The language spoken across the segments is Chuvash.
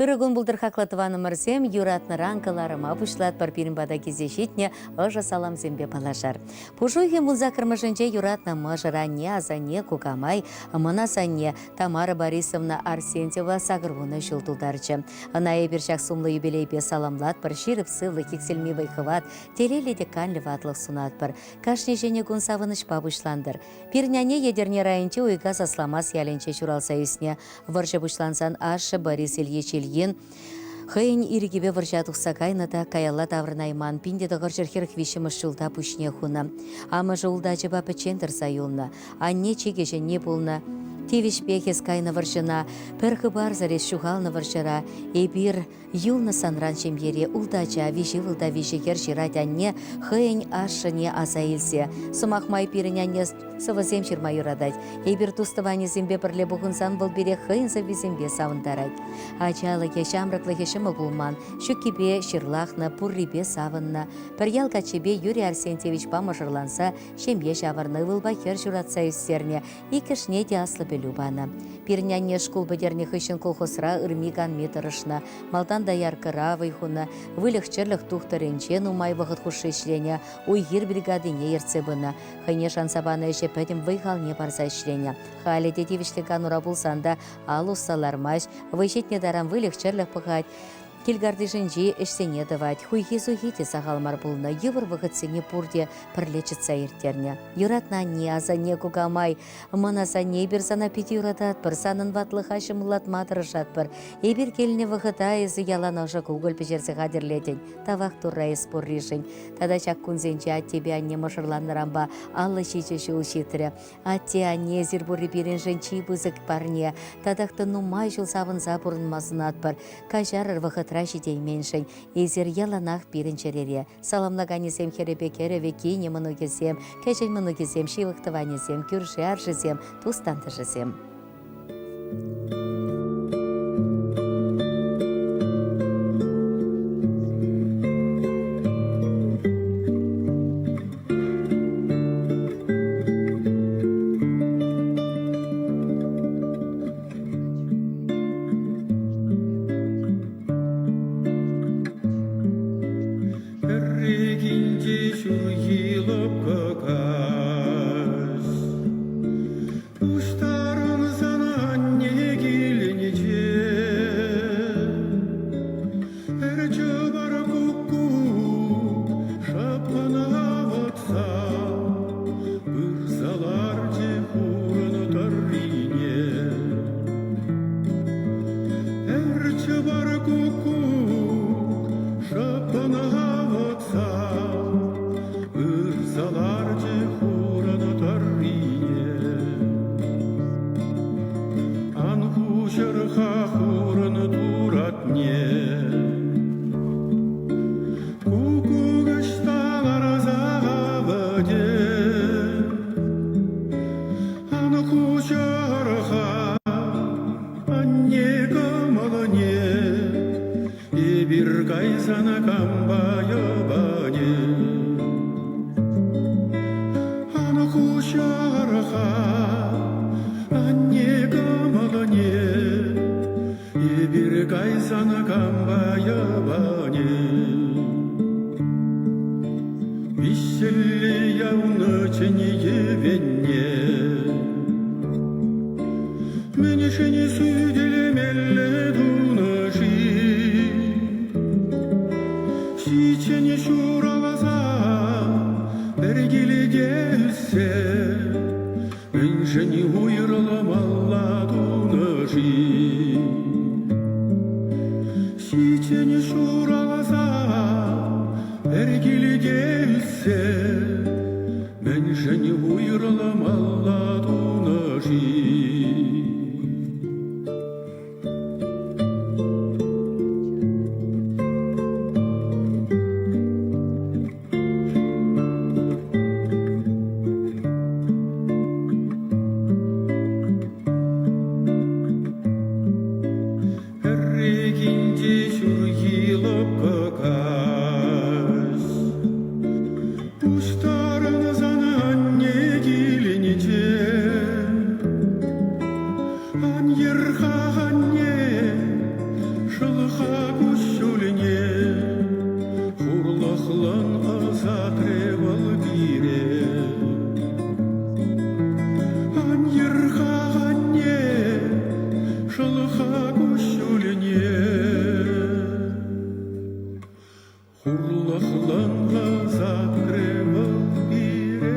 Ырӑ кун пултӑр хаклӑ тӑванӑмӑрсем, юратнӑран кӑларӑма пуҫлатпӑр пирӗн пата килсе ҫитнӗ ӑшӑ саламсемпе паллашар. Пуш уйӑхӗн вунсаккӑрмӗшӗнче юратнӑ мӑшӑр анне, асанне, кукамай, мӑн асанне Тамара Борисовна Арсентьева 80 ҫул тултарчӗ. Ӑна эпир ҫак сумлӑ юбилейпе саламлатпӑр, ҫирӗп сывлӑх, иксӗлми вӑй-хӑват, телейлӗ те канлӗ ватлӑх сунатпӑр. Кашни ҫӗнӗ кун савӑнӑҫпа пуҫлантӑр. Пирӗн анне Етӗрне районӗнчи Уйкас Асламас ялӗнче ҫуралса ӳснӗ. Вӑрҫӑ пуҫлансан ашшӗ Борис Ильич Ильин хӑйӗн ирӗкӗпе вӑрҫа тухса кайнӑ та каялла таврӑнайман 1943 ҫулта пуҫне хунӑ. Амӑшӗ ултӑ ачапа пӗччен тӑрса юлнӑ. Анне чи кӗҫӗнни пулнӑ. Тивӗҫпех эс кайнӑ вӑрҫӑна, пӗр хыпарсӑр эс ҫухалнӑ вӑрҫӑра. Эпир Юлнӑ санран ҫемьере ултӑ ача, виҫ ывӑл та виҫӗ хӗр ҫырать анне хӑйӗн ашшӗне аса илсе. Сӑмах май пирӗн анне сӑвӑсем ҫырма юратать. Эпир тус-тӑванӗсемпе пӗрле пухӑнсан вӑл пире хӑйӗн сӑввисемпе савӑнтарать. Ачалӑхӗ, ҫамрӑклӑхӗ ҫӑмӑл пулман, ҫуккипе ҫырлахнӑ, пуррипе савӑннӑ. Пӗр ял каччипе Юрий Арсентьевичпа мӑшӑрланса ҫемье ҫавӑрнӑ, ывӑлпа хӗр ҫуратса ӳстернӗ. Иккӗшне те аслӑ пӗлӳ панӑ. Пирӗн анне шкул пӗтернӗ хыҫҫӑн колхозра ырми-канми тӑрӑшнӑ. Малтан дояркӑра вӑй хунӑ, выльӑх-чӗрлӗх тухтӑрӗнче нумай вӑхӑт хушши ӗҫленӗ, уй-хир бригадине ертсе пынӑ. Хӑйне шанса панӑ ӗҫе пӗтӗм вӑй-халне парса ӗҫленӗ. Халӗ те тивӗҫлӗ канура пулсан та ал усса лармасть, вӑй ҫитнӗ таран выльӑх-чӗрлӗх пӑхать. Кил картишӗнчи ӗҫсене тӑвать, хуйхи-суйхи те сахал мар пулнӑ, йывӑр вӑхӑтсене пурте пӗрле чӑтса ирттернӗ. Юратнӑ анне, асанне, кукамай, мӑн асанне, эпир сана питӗ юрататпӑр, санӑн ватлӑха ҫӑмӑллатма тӑрӑшатпӑр. Эпир килнӗ вӑхӑта эсӗ ялан ӑшӑ кукӑль пӗҫерсе хатӗрлетӗн. Тавах Турра эс пурришӗн. Тата ҫак кунсенче аттепе анне мӑшӑрланнӑранпа 57 ҫул ҫитрӗ. Атте-анне эсир пурри пирӗншӗн чи пысӑк парне. Татах та нумай ҫул савӑнса пурӑнма сунатпӑр. Каҫарӑр вӑхӑтра ҫитейменшӗн. Эсир яланах пирӗн чӗрере. Саламлаканӗсем хӗрӗпе кӗрӗвӗ, кинӗ мӑнукӗсем, кӗҫӗн мӑнукӗсем, ҫывӑх тӑванӗсем, кӳршӗ-аршӑсем, тус-тантӑшӗсем. Пӗррехинче ҫурхи лӑпкӑ каҫ Пуҫтарӑнсан анне килӗнче Пӗр чӑпар куккук шӑппӑн авӑтса Пырса ларчӗ хурӑн тӑррине. Пӗр чӑпар куккук шӑппӑн авӑтса Пырса ларчӗ хурӑн тӑррине. Ан хуҫӑр-ха хурӑн туратне. Куккук ӑҫта ларса авӑтӗ? Ан хуҫӑр-ха анне кӑмӑлне, Эпир кайсан кампа йӑпанӗ? Ан хуҫӑр-ха анне кӑмӑлне, Эпир кайсан кампа йӑпанӗ? Виҫҫӗлле явнӑ чӗн йӗвенне Мӗншӗн сӳтӗлмелле тунӑ-ши? Ҫиччӗн ҫуралса пӗр килте ӳссе Мӗншӗн уйрӑлмалла тунӑ-ши? Ҫиччӗн ҫуралса пӗр килте ӳссе Мӗншӗн уйрӑлмалла тунӑ-ши? Пӗррехинче ҫурхи лӑпкӑ каҫ Пуҫтарӑнсан анне килӗнче. Шӑлха куҫҫульне хурлӑхлӑн ӑсатрӗ вӑл пире. Ан йӗр-ха, анне, шӑлха куҫҫульне. Хурлӑхлӑн ӑсатрӗ вӑл пире.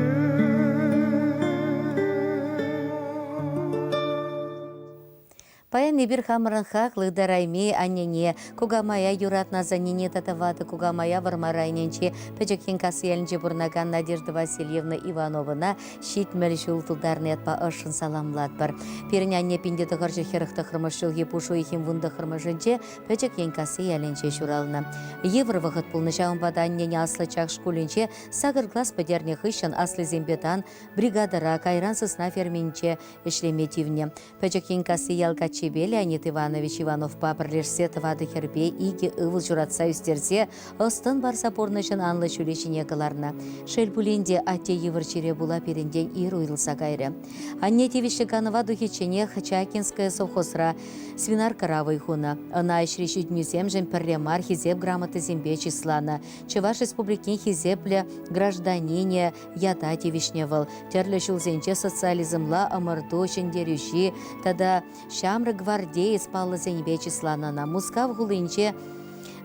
Паян эпир хамӑрӑн хаклӑ ытарайми аннене, кукамая юратнӑ асаннене тата ватӑ кукамая Вӑрмар районӗнчи Пӗчӗк Енккасси ялӗнче пурӑнакан Надежда Васильевна Ивановӑна 70 ҫул тултарнӑ ятпа ӑшшӑн саламлатпӑр. Пирӗн анне 1949 ҫулхи пуш уйӑхӗн 19-мӗшӗнче Пӗчӗк Енккасси ялӗнче ҫуралнӑ. Йывӑр вӑхӑт пулнӑ, ҫавӑнпа та аннене Аслӑ Чак шкулӗнче сакӑр класс пӗтернӗ хыҫҫӑн аслисемпе тан бригадӑра, кайран сысна ферминче ӗҫлеме тивнӗ. Пӗчӗк Енккасси ял каччипе Леонид Иванович Ивановпа пӗрлешсе тӑватӑ хӗрпе икӗ ывӑл ҫуратса ӳстерсе ӑс-тӑн парса пурнӑҫӑн анлӑ ҫулӗ ҫине кӑларнӑ. Шел пулин те, атте йывӑр чире пула пирӗнтен ир уйрӑлса кайрӗ. Анне тивӗҫлӗ канӑва тухичченех Чакинская совхозра свинаркӑра вӑй хунӑ. Ӑна ӗҫри ҫитӗнӳсемшӗн пӗрре мар Хисеп грамотисемпе чысланӑ. Чӑваш Республикин хисеплӗ гражданинӗ ята тивӗҫнӗ вӑл. Тӗрлӗ ҫулсенче социализмла ӑмӑрту ҫӗнтерӳҫи тата ҫамрӑк гвардеец паллӑсемпе чысланӑ ӑна. Мускав хулинче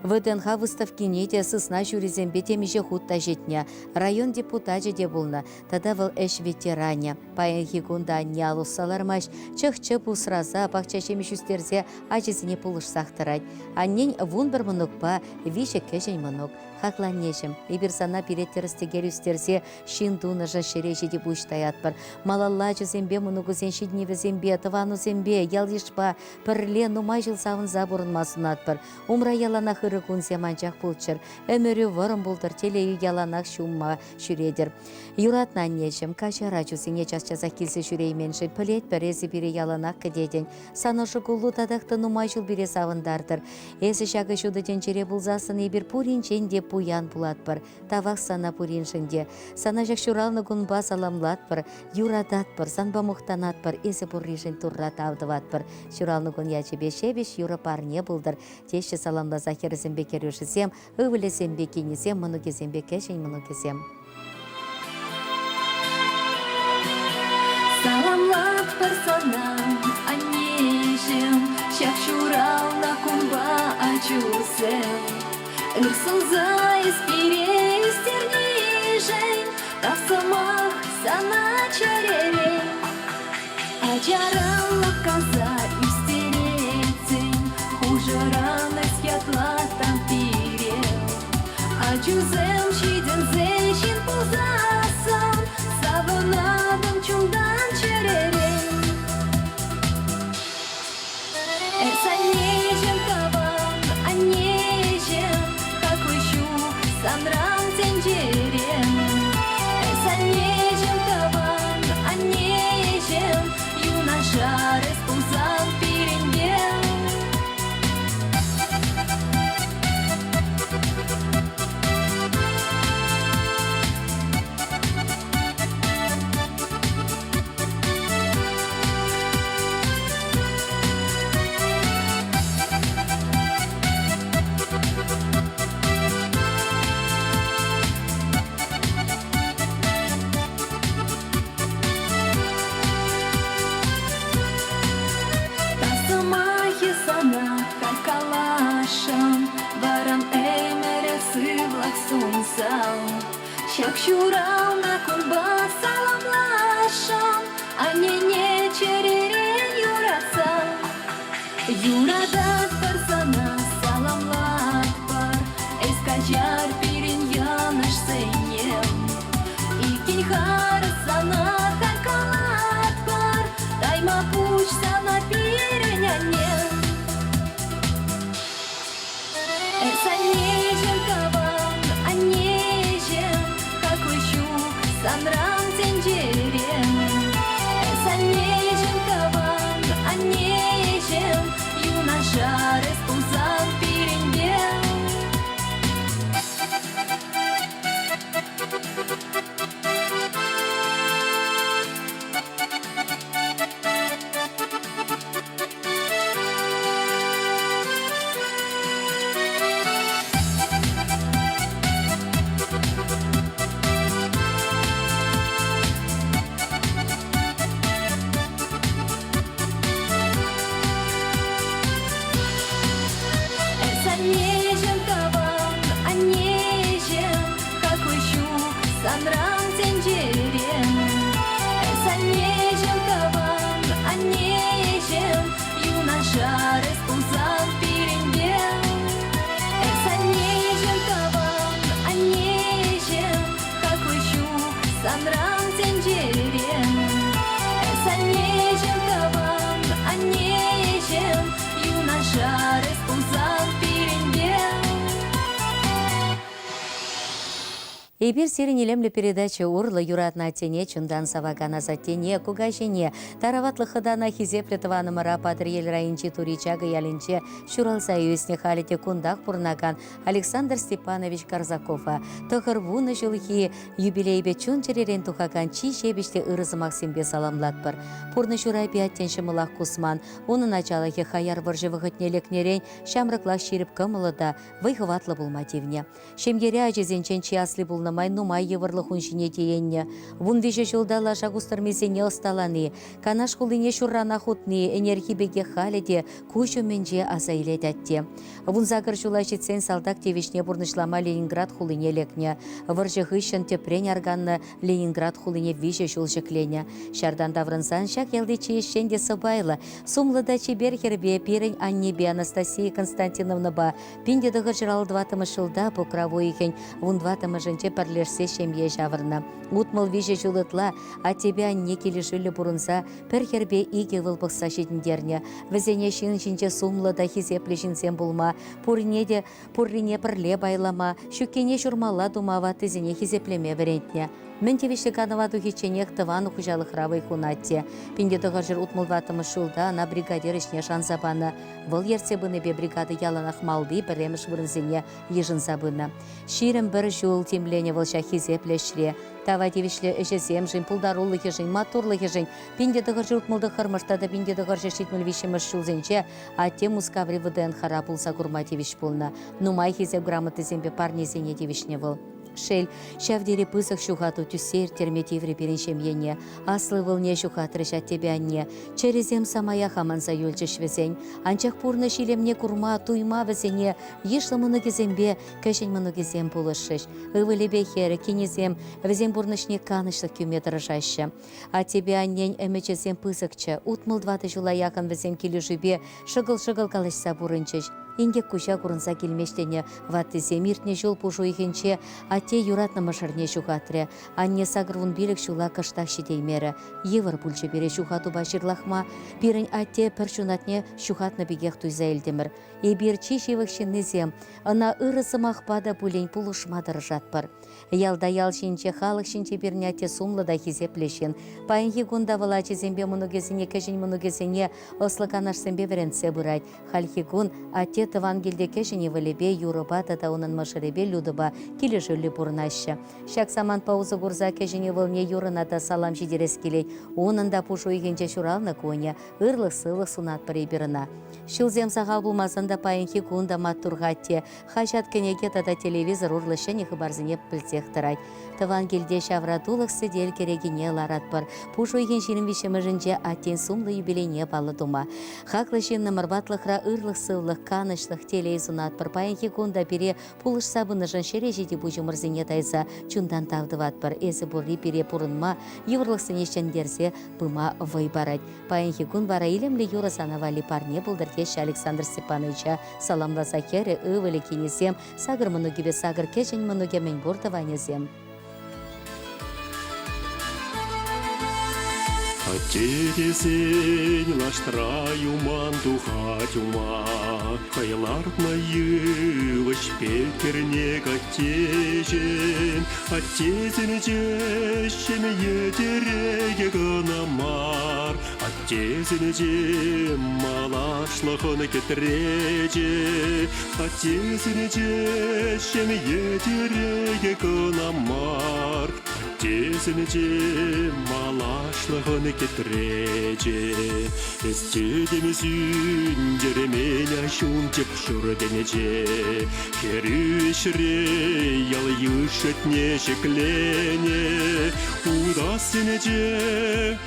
ВДНХ выставкине те сысна ҫурисемпе темиҫе хут та ҫитнӗ. Район депутачӗ те пулнӑ. Тата вӑл ӗҫ ветеранӗ. Паянхи кун та анне ал усса лармасть, чӑх-чӗп усраса, пахча ҫимӗҫ ӳстерсе ачисене пулӑшсах тӑрать. Аннен 11 мӑнукпа виҫӗ кӗҫӗн мӑнук. Хаклӑ аннеҫӗм, эпир сана пире тӗрӗс-тӗкел ӳстерсе ҫын тунӑшӑн ҫӗре ҫити пуҫ таятпӑр. Малалла ачусемпе мӑнукусен ҫитӗнӗвӗсемпе, тӑванусемпе, ял-йышпа пӗрле нумай ҫул савӑнса пурӑнма сунатпӑр. Умра яланах ырӑ кунсем анчах пулччӑр. Ӗмӗрӳ вӑрӑм пултӑр, телейӳ яланах ҫумма ҫӳретӗр. Юратнӑ аннеҫӗм, каҫар ачусене час-часах килсе ҫӳрейменшӗн. Пӗлетпӗр, эсӗ пире яланах кӗтетӗн. Сан ӑшӑ куллу татах та нумай ҫул пире савӑнтартӑр. Эсӗ ҫакӑ ҫутӑ тӗнчере пулсассӑн эпир пуринчен те пуян пулатпӑр. Тавах сана пуриншӗн те. Сана ҫак ҫуралнӑ кунпа саламлатпӑр, юрататпӑр, санпа мухтанатпӑр, эсӗ пурришӗн Турра тав тӑватпӑр. Ҫуралнӑ кун ячӗпе ҫепӗҫ юрӑ парне пултӑр, теҫҫӗ саламласа хӗрӗсемпе кӗрӳшӗсем, ывӑлӗсемпе кинӗсем, мӑнукӗсемпе кӗҫӗн мӑнукӗсем. Саламлатпӑр сана, аннеҫӗм, ҫак ҫуралнӑ кунпа ачусем. Ыр сунса эс пире ӳстернишӗн тав сӑмах сана чӗререн. Ачаран лӑпкаса ӳстеретсен, хушӑран эс ятлаттан пире. Ачусем ҫитӗнсе ҫын пулсассӑн, савӑнатӑн чунтан чӗререн. Эс аннеҫӗм тӑван, аннеҫӗм, хаклӑ ҫук санран тӗнчере. Эс аннеҫӗм тӑван, аннеҫӗм, юнашар эс пулсан пирӗнпе. Сӑмахӗ сана халь каласшӑн, вӑрӑм ӗмӗре сывлӑх сунсан. Ҫак ҫуралнӑ кунпа саламласшӑн, аннене чӗререн юратса. Юрататпӑр сана, саламлатпӑр, эс каҫар пирӗн йӑнӑшсене. Иккӗн харӑс сана халь калатпӑр, тайма пуҫ сана пирӗн анне. Эс аннеҫӗм тӑван, аннеҫӗм, хаклӑ ҫук санран тӗнчере. Эс аннеҫӗм тӑван, аннеҫӗм, юнашар. Эпир сирӗн илемлӗ передача урлӑ юратнӑ аттене чунтан савакан асаттене, кукаҫине, тараватлӑ хӑтана хисеплӗ тӑванӑмӑра Патӑрьел районӗнчи Тури Чакӑ ялӗнче ҫуралса ӳснӗ, халӗ те кунтах пурӑнакан Александр Степанович Карзакова 90 ҫулхи юбилейпе чун-чӗререн тухакан чи ҫепӗҫ те ырӑ сӑмахсемпе саламлатпӑр. Пурнӑҫ урапи аттен ҫӑмӑлах кусман. Унӑн ачалӑхӗ хаяр вӑрҫӑ вӑхӑтне лекнӗрен ҫамрӑклах ҫирӗп кӑмӑллӑ та вӑй-хӑватлӑ пулма тивнӗ. Ҫемьере ачасенчен чи асли пулнӑ май нумай йывӑрлӑх ун ҫине тиеннӗ. 13 ҫулта лаша кустӑрмисене ӑсталани, Канаш хулине ҫурранах утни ӗнерхи пекех халӗ те куҫ умӗнче аса илет атте. 18 ҫула ҫитсен салтак тивӗҫне пурнӑҫлама Ленинград хулине лекнӗ. Вӑрҫӑ хыҫҫӑн тӗпрен арканнӑ Ленинград хулине виҫӗ ҫул ҫӗкленӗ. Ҫартан таврӑнсан ҫак ялти чи ӗҫчен те сӑпайлӑ, сумлӑ та чипер хӗрпе пирӗн аннепе Анастасия Константиновнӑпа 1954 ҫулта Пукрав уйӑхӗн 14-мӗшӗнче пӗрлешсе ҫемье ҫавӑрнӑ. 63 ҫул ытла аттепе анне килӗшӳллӗ пурӑнса пӗр хӗрпе икӗ ывӑл пӑхса ҫитӗнтернӗ. Вӗсене ҫын ҫинче сумлӑ та хисеплӗ ҫынсем пулма, пурне те пуррине пӗрле пайлама, ҫуккине ҫурмалла тума ваттисене хисеплеме вӗрентнӗ. Мӗн тивӗҫлӗ канӑва тухичченех тӑван хуҫалӑхра вӑй хунӑ атте. 1964 ҫулта ӑна бригадир ӗҫне шанса панӑ. Вӑл ертсе пынипе бригада яланах малти пӗрремӗш вырӑнсене йышӑнса пынӑ. 21 ҫул тимленӗ вӑл ҫак хисеплӗ ӗҫре. Тава тивӗҫлӗ ӗҫӗсемшӗн, пултарулӑхӗшӗн, маттурлӑхӗшӗн 1969 тата 1973 ҫулсенче атте Мускаври ВДНХра пулса курма тивӗҫ пулнӑ. Нумай хисеп грамотисемпе парнесене тивӗҫнӗ вӑл. Шел, ҫав тери пысӑк ҫухату тӳссе ирттерме тиврӗ пирӗн ҫемьене. Аслӑ ывӑлне ҫухатрӗҫ аттепе анне. Чӗрисем самаях аманса юлчӗҫ вӗсен. Анчах пурнӑҫ илемне курма, туйма вӗсене йышлӑ мӑнукӗсемпе кӗҫӗн мӑнукӗсем пулӑшрӗҫ. Ывӑлӗпе хӗрӗ, кинӗсем вӗсен пурнӑҫне канӑҫлӑх кӳме тӑрӑшаҫҫӗ. Аттепе аннен ӗмӗчӗсем пысӑкчӗ. 64 ҫула яхӑн вӗсем килӗшӳпе шӑкӑл-шӑкӑл калаҫса пурӑнчӗҫ. Инкек куҫа курӑнса килмест тенӗ ваттисем иртнӗ ҫул пуш уйӑхӗнче атте юратнӑ мӑшӑрне ҫухатрӗ. Анне 85 ҫула кӑштах ҫитеймерӗ. Йывӑр пулчӗ пире ҫухатупа ҫырлахма. Пирӗн атте пӗр ҫунатне ҫухатнӑ пекех туйса илтӗмӗр. Эпир чи ҫывӑх ҫыннисем, ӑна ырӑ сӑмахпа та пулин пулӑшма тӑрӑшатпӑр. Ялта ял ҫинче, халӑх ҫинче пирӗн атте сумлӑ та хисеплӗ ҫын. Паянхи кун та вӑл ачисемпе мӑнукӗсене, кӗҫӗн мӑнукӗсене ӑслӑ канашсемпе вӗрентсе пырать. Хальхи кун атте тӑван килте кӗҫӗн ывӑлӗпе Юрӑпа тата унӑн мӑшӑрӗпе Людӑпа килӗшӳллӗ пурӑнаҫҫӗ. Ҫак самантпа усӑ курса кӗҫӗн ывӑлне Юрӑна та салам ҫитерес килет. Унӑн та пуш уйӑхӗнче ҫуралнӑ кунӗ. Ырлӑх-сывлӑх сунатпӑр эпир ӑна. Ҫулсем сахал пулмасан та паянхи кун та маттур-ха атте. Хаҫат-кӗнеке тата телевизор урлӑ ҫӗнӗ хыпарсене пӗлсех тӑрать. Тӑван килте ҫавра тулӑх сӗтел кӗрекине ларатпӑр. Пуш уйӑхӗн 23-мӗшӗнче аттен сумлӑ юбилейне паллӑ тума. Хаклӑ ҫыннӑмӑр ватлӑхра ырлӑх-сывлӑх, канӑҫлӑх, телей сунатпӑр. Паянхи кун та пире пулӑшса пынӑшӑн ҫӗре ҫити пуҫӑмӑрсене тайса чунтан тав тӑватпӑр. Эсӗ пурри пире пурӑнма, йывӑрлӑхсене ҫӗнтерсе пыма вӑй парать. Паянхи кун вара илемлӗ юрӑ сана валли парне пултӑр теҫҫӗ Александр Степановича саламласа хӗрӗ, ывӑлӗ, кинӗсем, сакӑр мӑнукӗпе сакӑр кӗҫӗн мӑнукӗ мӗнпур тӑванӗсем. Атте тесен лаштра юман тухать ума, Хӑй лартнӑ йывӑҫ пек кӗрнек аттеҫӗм. Аттесенче ҫемье тӗрекӗ кӑна мар, Аттесенче малашлӑхӑн кӗтречӗ. Аттесенче ҫемье тӗрекӗ кӑна мар, Аттесенче малашлӑхӑн кӗтречӗ. Эс тӗтӗм сӳнтермен ҫун тӗп ҫуртӗнче. Хӗрӳ ӗҫре ял-йыш ятне ҫӗкленӗ. Утассинче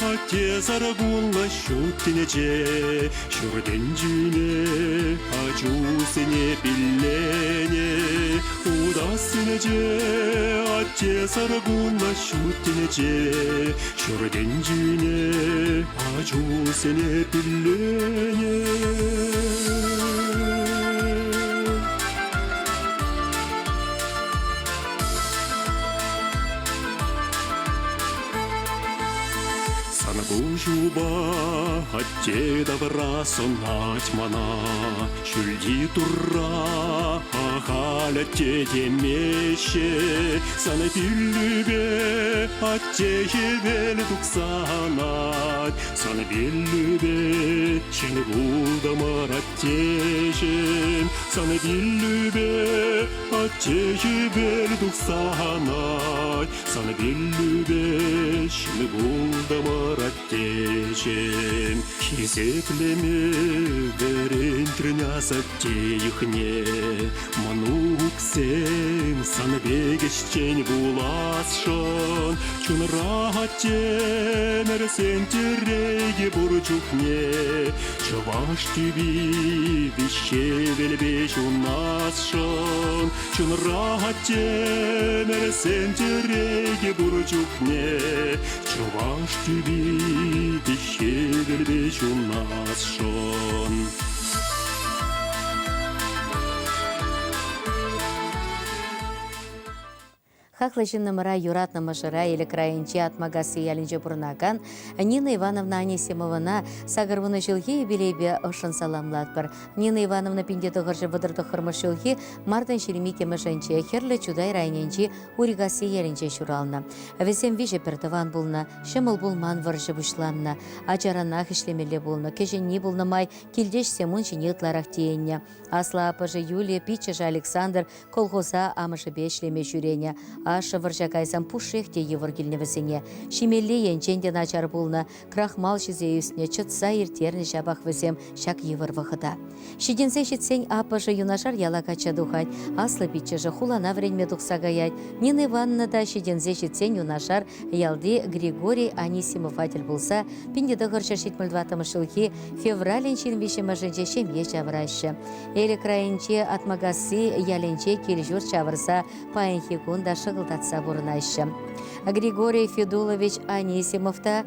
атте саркунлӑ ҫут тӗнче. Ҫуртӗнчине ачусене пилленӗ. Утассинче атте саркунлӑ ҫут тӗнче. Ҫуртӗнчине ачусене пилленӗ. Сан куҫу ҫулпа атте тавра сӑнать мана. Ҫӳлти Турра ахаль атте темеҫҫӗ, сана пиллӳпе атте хӗвел тухса анать. Сана пиллӳпе ҫын пултӑмӑр аттеҫӗм, сана пиллӳпе атте хӗвел тухса анать. Сана пиллӳпе ҫын пултӑмӑр аттеҫӗм. Хисеплеме вӗрентрӗн асатте йӑхне. Мӑнуксем сан пек ӗҫчен пуласшӑн. Чунра аттемӗрсен тӗрекӗ пур чухне чӑваш тӳпи виҫҫевелпе ҫунасшӑн. Чунра аттемӗрсен тӗрекӗ пур чухне чӑваш тӳпи виҫҫевелпе ҫунасшӑн. Хаклӑ ҫыннӑмӑра юратнӑ мӑшӑра Элӗк районӗнчи Атмакасси ялӗнче пурӑнакан Нина Ивановна Анисимовӑна 80 ҫулхи юбилейпе ӑшшӑн саламлатпӑр. Нина Ивановна 1939 ҫулхи мартӑн 22-мӗшӗнче Хӗрлӗ Чутай районӗнчи Урикасси ялӗнче ҫуралнӑ. Вӗсем виҫӗ пӗртӑван пулнӑ, ҫӑмӑл пулман вӑрҫӑ пуҫланнӑ. Ачаранах ӗҫлемелле пулнӑ, кӗҫӗнни пулнӑ май килте ӗҫсем ун ҫине ытларах тиеннӗ. Аслӑ аппӑшӗ Юлия, пиччӗшӗ Александр колхоза амӑшӗпе ӗҫлеме ҫӳренӗ. Ашшӗ вӑрҫа кайсан пушшех те йывӑр килнӗ вӗсене. Ҫимелли енчен те начар пулнӑ, крахмал ҫисе ӳснӗ, чӑтса ирттернӗ ҫапах вӗсем ҫак йывӑр вӑхӑта. Ҫитӗнсе ҫитсен аппӑшӗ юнашар яла качча тухать, аслӑ пиччӗшӗ хулана вӗренме тухса каять. Нина Ивановна та ҫитӗнсе ҫитсен юнашар ялти Григорий Анисимова тӗл пулса 1974 ҫулхи февралӗн 23-мӗшӗнче ҫемье ҫавӑраҫҫӗ. Элӗк районӗнчи Атмакасси ялӗнче кил-ҫурт ҫавӑрса паянхи кун та шӑкӑлтатса пурӑнаҫҫӗ. Григорий Федулович Анисимов та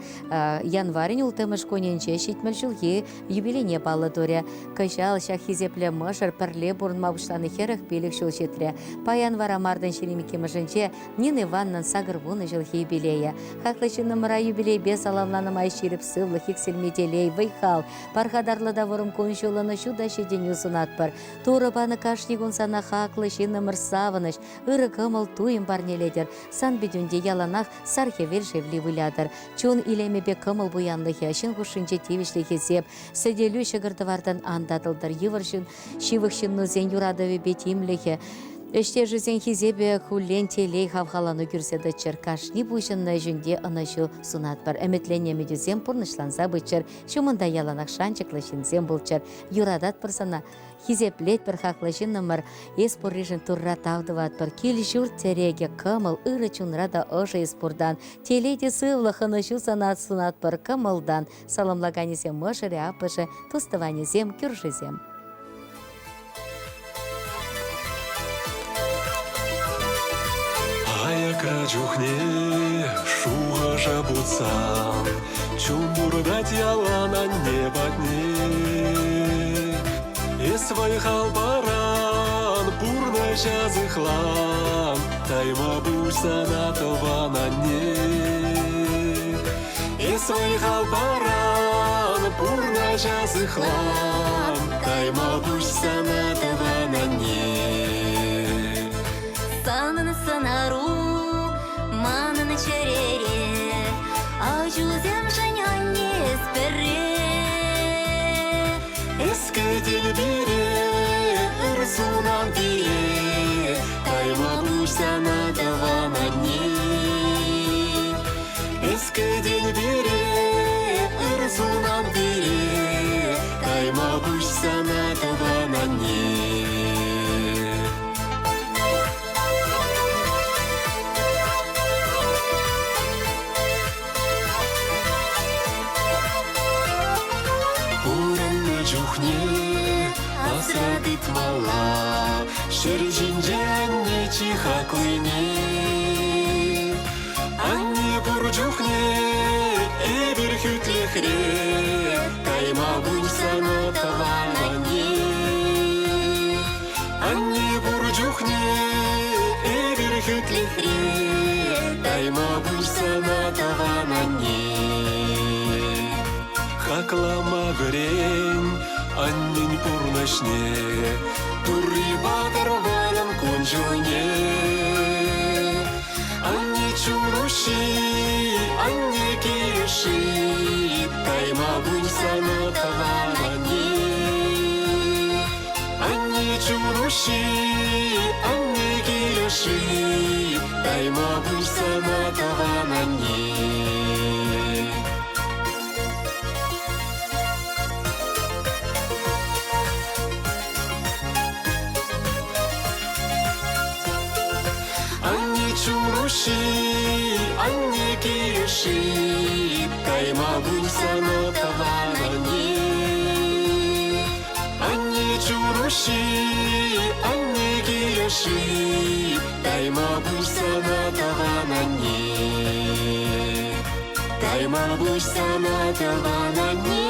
январӗн улттӑмӗш кунӗнче 70 ҫулхи юбилейне паллӑ турӗ. Кӑҫал ҫак хисеплӗ мӑшӑр пӗрле пурӑнма пуҫланӑ 45 ҫул ҫитрӗ. Паян вара мартӑн 22-мӗшӗнче Нина Ивановнӑн 80 ҫулхи юбилейӗ. Хаклӑ ҫыннӑмӑра юбилейпе саламланӑ май ҫирӗп сывлӑх, иксӗлми телей, вӑй-хал, пархатарлӑ та вӑрӑм кун-ҫул ӑнӑҫу та ҫитӗнӳ сунатпӑр. Турӑ панӑ кашни кун сана хаклӑ ҫыннӑмӑр савӑнӑҫ, ырӑ кӑмӑл, туйӑм парнелетӗр. Сан питӳнте яланах сар хӗвел шевли вылятӑр. Чун илемӗпе кӑмӑл пуянлӑхӗ, ҫын хушшинче тивӗҫлӗ хисеп, сӗтелӳ ҫӑкӑр-тӑвартан ан татӑлтӑр. Йывӑр ҫын, ҫывӑх ҫыннусен юратӑвӗпе тимлӗхӗ, ӗҫтешӗсен хисепӗ куллен телей хавхалану кӳрсе тӑччӑр. Кашни пуҫӑннӑ ӗҫӳнте ӑнӑҫу сунатпӑр. Ӗмӗтленнӗ ӗмӗтӳсем пурнӑҫланса пыччӑр. Ҫумӑнта яланах шанчӑклӑ ҫынсем пулччӑр. Юрататпӑр сана, хисеплетпӗр хаклӑ ҫыннӑмӑр. Эс пурришӗн Турра тав тӑватпӑр. Кил-ҫурт тӗрекӗ, кӑмӑл, ырӑ чунра та ӑшӑ эс пуртан. Телей те сывлӑх, ӑнӑҫу сана сунатпӑр кӑмӑлтан. Саламлаканӗсем мӑшӑрӗ, аппӑшӗ, тус-тӑванӗсем, кӳршисем. Аякра чухне шухӑша путсан чун туртать ялан анне патне. Эс вӑй-хал паран, пурнӑҫа сыхлан, тайма пуҫ сана тӑван анне. Эс вӑй-хал паран, пурнӑҫа сыхлан, тайма пуҫ сана тӑван анне. Санӑн сӑнару манӑн чӗрере, ачусемшӗн анне эс пӗрре. Эс кӗтен пире, ыр сунан пире, тайма пуҫ сана тӑван анне. Эс кӗтен пире, ыр сунан пире, тайма пуҫ сана тӑван анне. Пурӑннӑ чухне асра тытмалла ҫӗр ҫинче анне чи хаклине. Анне пур чухне эпир хӳтлӗхре, кайма пуҫ сана тӑван анне. Анне пур чухне эпир хӳтлӗхре, тайма пуҫ сана тӑван анне. Хаклама вӗрен аннен пурнӑҫне, Турри патӑр вӑрӑм кун-ҫулне. Анне чун уҫҫи, анне килӗши, Тайма пуҫ сана тӑван анне. Анне чун уҫҫи, анне килӗши, Тайма пуҫ сана тӑван анне. Анне чун уҫҫи, анне килӗши, Тайма пуҫ сана тӑван анне. Анне чун уҫҫи, анне килӗши, Тайма пуҫ сана тӑван анне. Тайма пуҫ сана тӑван анне.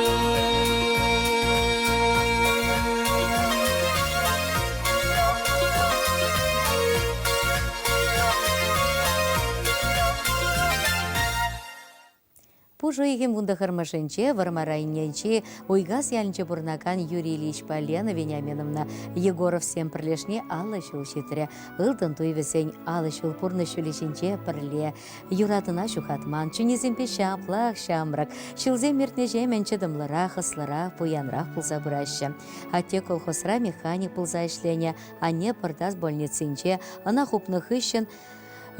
Пуш уйӑхӗн вунтӑхӑрмӗшӗнче Вӑрмар районӗнчи Уйкас ялӗнче пурӑнакан Юрий Ильичпа Лена Вениаминовна Егоровсем пӗрлешни 50 ҫул ҫитрӗ. Ылтӑн туй вӗсен 50 ҫул пурнӑҫ ҫулӗ ҫинче пӗрле. Юратӑна ҫухатман, чунӗсемпе ҫаплах ҫамрӑк. Ҫулсем иртнӗҫемӗн чӑтӑмлӑрах, ӑслӑрах, пуянрах пулса пыраҫҫӗ. Атте колхозра механик пулса ӗҫленӗ, анне Пӑртас больницинче. Ӑна хупнӑ хыҫҫӑн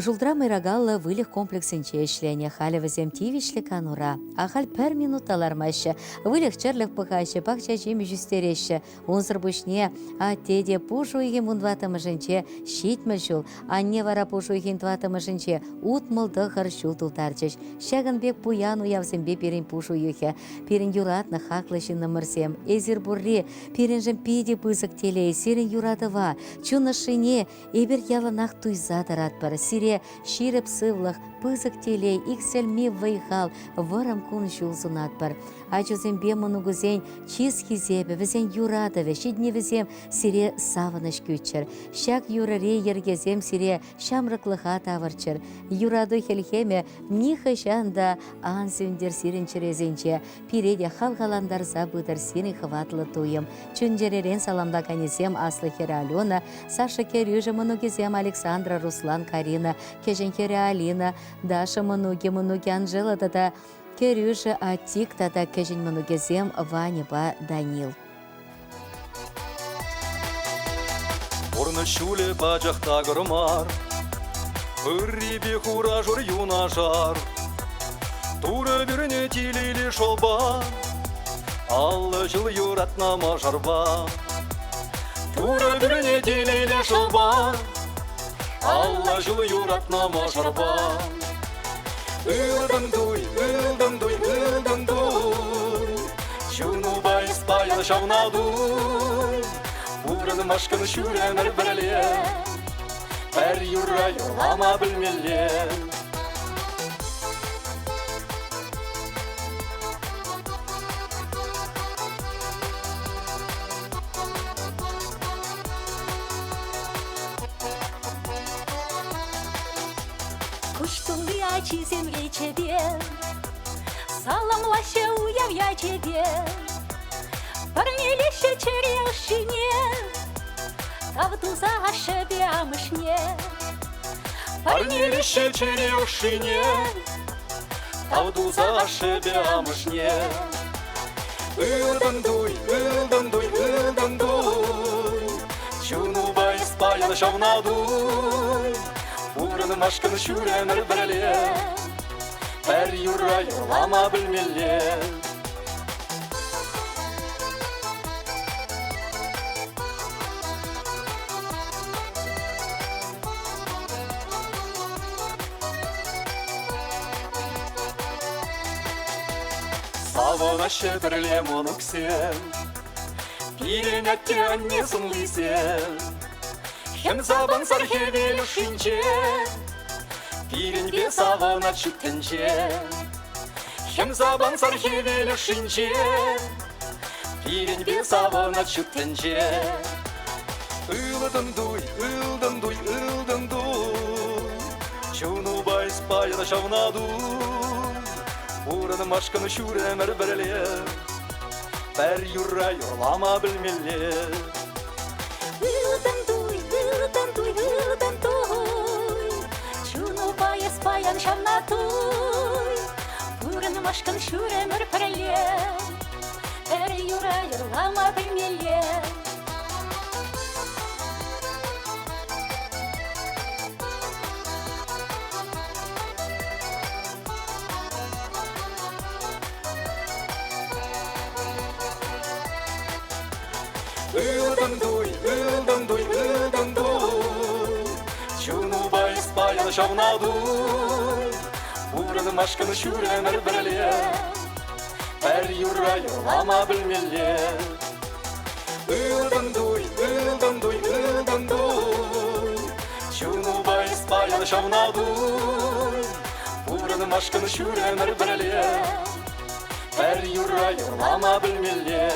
Шултра мӑйракаллӑ выльӑх комплексӗнче ӗҫленӗ. Халӗ вӗсем тивӗҫлӗ канура. Ахаль пӗр минут та лармаҫҫӗ. Выльӑх-чӗрлӗх пӑхаҫҫӗ, пахча ҫимӗҫ ӳстереҫҫӗ. Унсӑр пуҫне атте те пуш уйӑхӗн вунтӑваттӑмӗшӗнче 70 ҫул, анне вара пуш уйӑхӗн тӑваттӑмӗшӗнче 69 ҫул тултарчӗҫ. Ҫакӑн пек пуян уявсемпе пирӗн пуш уйӑхӗ. Пирӗн юратнӑ хаклӑ ҫыннӑмӑрсем, эсир пурри пирӗншӗн питӗ пысӑк телей, сирӗн юратӑва, чун ӑшшине Эпир яланах туйса тӑратпӑр, сире ҫирӗп сывлӑх, пысӑк телей, иксӗлми вӑй-хал, вӑрӑм кун-ҫул сунатпӑр. Ачусемпе мӑнукусен чыс-хисепӗ, вӗсен юратӑвӗ, ҫитӗнӗвӗсем сире савӑнӑҫ кӳччӗр. Ҫак юрӑри йӗркесем сире ҫамрӑклӑха тавӑрччӑр. Юрату хӗлхемӗ нихӑҫан та ан сӳнтӗр сирӗн чӗресенче. Пире те хавхалантарса пытӑр сирӗн хӑватлӑ туйӑм. Чун-чӗререн саламлаканӗсем аслӑ хӗрӗ Алена, Саша кӗрӳшӗ мӑнукӗсем Александра, Руслан, Карина, кӗҫӗн хӗрӗ Алина, Даша мӑнукӗ, мӑнукӗ Анжела тата кӗрӳшӗ Атик тата кӗҫӗн мӑнукӗсем Ваньӑпа Данил. Пурнӑҫ ҫулӗ пачах такӑр мар, Ыррипе хура-шур юнашар. Турӑ пӳрнӗ телейлӗ шӑлпа, 50 ҫул юратнӑ мӑшӑрпа. Турӑ пӳрнӗ телейлӗ шӑлпа, 50 ҫул юратнӑ мӑшӑрпа. Ылтӑн туй, ылтӑн туй, ылтӑн туй, Чунупа эс паян ҫавна туй. Пурӑнмашкӑн ҫӳремӗр пӗрле, Пӗр юрра юрлама пӗлмелле. Куҫ тулли ачисем речӗпе Саламлаҫҫӗ уяв ячӗпе. Парнелеҫҫӗ чӗре ӑшшине, Тав туса ашшӗпе амӑшне. Парнелеҫҫӗ чӗре ӑшшине, Тав туса ашшӗпе амӑшне. Ылтӑн туй, ылтӑн туй, ылтӑн туй, Чунупа эс паян ҫавна туй. Пурӑнмашкӑн ҫӳремӗр пӗрле, Пӗр юрра юрлама пӗлмелле. Савӑнаҫҫӗ пӗрле мӑнуксем, Пирӗн атте-анне сӑнлисем. Хӗм сапӑнсӑр хӗвел ӑшшинче Пирӗнпе савӑнать ҫут тӗнче. Хӗм сапӑнсӑр хӗвел ӑшшинче Пирӗнпе савӑнать ҫут тӗнче. Ылтӑн туй, ылтӑн туй, ылтӑн туй, Чунупа эс паян ҫавна туй. Пурӑнмашкӑн ҫур ӗмӗр пӗрле, Пӗр юрра юрлама пӗлмелле. Ылтӑн туй, ылтӑн туй, ылтӑн туй, Чунупа эс паян ҫавна туй. Пурӑнмашкӑн ҫур ӗмӗр пӗрле, Пӗр юрра юрлама пӗлмелле. Ылтӑн туй, ылтӑн туй, ылтӑн туй, Чунупа эс паян ҫавна туй. Пурӑнмашкӑн ҫур ӗмӗр пӗрле, Пӗр юрра юрлама пӗлмелле. Ылтӑн туй, ылтӑн туй, ылтӑн туй, Чунупа эс паян ҫавна туй. Пурӑнмашкӑн ҫур ӗмӗр пӗрле, Пӗр юрра юрлама пӗлмелле.